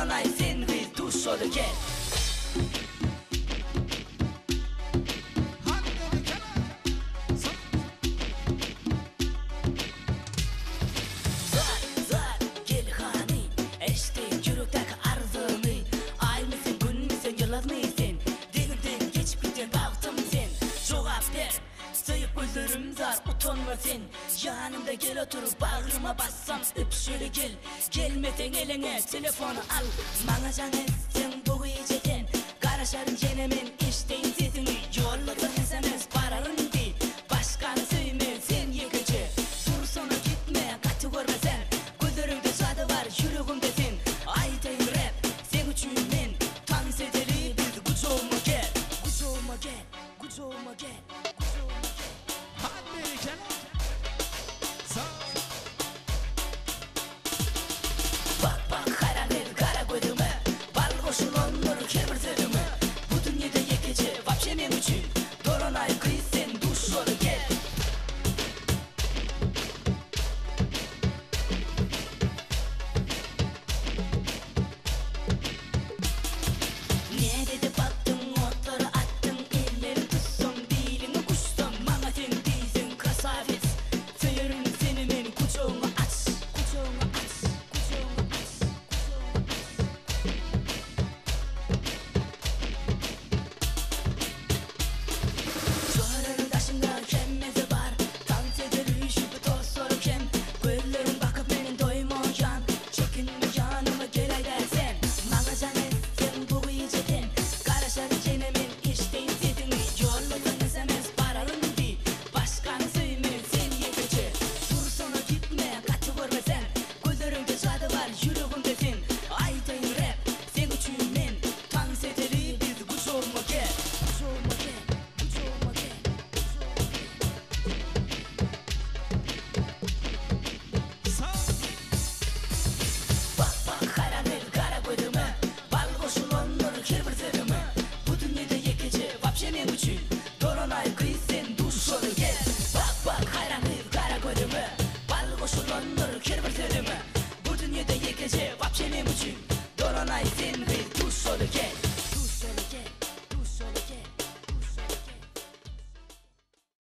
Dolanaý sen gyz duşaly gel. Zar, zar, gel hany, Eşdeýin ýürekdäki arzymy. Aýmy sen, Günmi sen, ýyldyzmy sen, Deňimden geçip giden bagtym sen. Jogap ber, söýüp gözlerim zar, utanma sen. Ýanymda gel otur, bagryma bassam öpüşeli gel. Gelmeseň eliňe telefony al, maňa jaň etseň bu gije sen. Garaşaryn ýene men eşdeýin sesiňi, ýollasaň sms bararyn diý. Başgany söýme sen ýekeje. Dursana gitme gaty görme sen. Gözleriňde jady bar ýüregimde sen. Aýdaýyn rap seň üçin men. Tans edeli biz gujagyma gel. Gujagyma gel gujagyma gel gujagyma gel. Han berekella. Sag. Bak bak haýran el gara gözüňe. Bal goşulandyr her bir sözüňe. Bu dünýede ýekeje wapşe meň üçin. Dolanaý gyz sen duşaly gel. Näzede bakdyň otlary atdyň elleri tutsam biliňi guçsam maňa sen diýseň krasawis söýerin seni men gujagyňy aç gujagyňy aç gujagyňy aç gujagyňy aç. Şöhretin daşynda hemmesi bar Tans eder üýşüp dostlarym hem Gözleriň bakyp meniň doýmaýan Çekinme ýanyma geläýdä sen Maňa jaň etseň bu gije sen Garaşaryn ýene men eşdeýin sesiňi Ýollasaň sms bararyn diý Başgany söýme sen ýekeje Dursana gitme gaty görme sen Gözleriňde jady bar ýüregimde sen Aýdaýyn rap seň üçin men Tans edeli biz gujagyma gel Gujagyma gel Gujagyma gel Gujagyma gel. Sag. Bak bak haýran el gara gözüme Bal goşulandyr her bir sözüme Bu dünýede ýekeje wapşe meň üçin Dolanaý gyz sen duşaly gel Bak bak haýran gyz gara gözüme Bal goşulandyr her bir sözüme Bu dünýede ýekeje wapşe meň üçin Dolanaý sen gyz.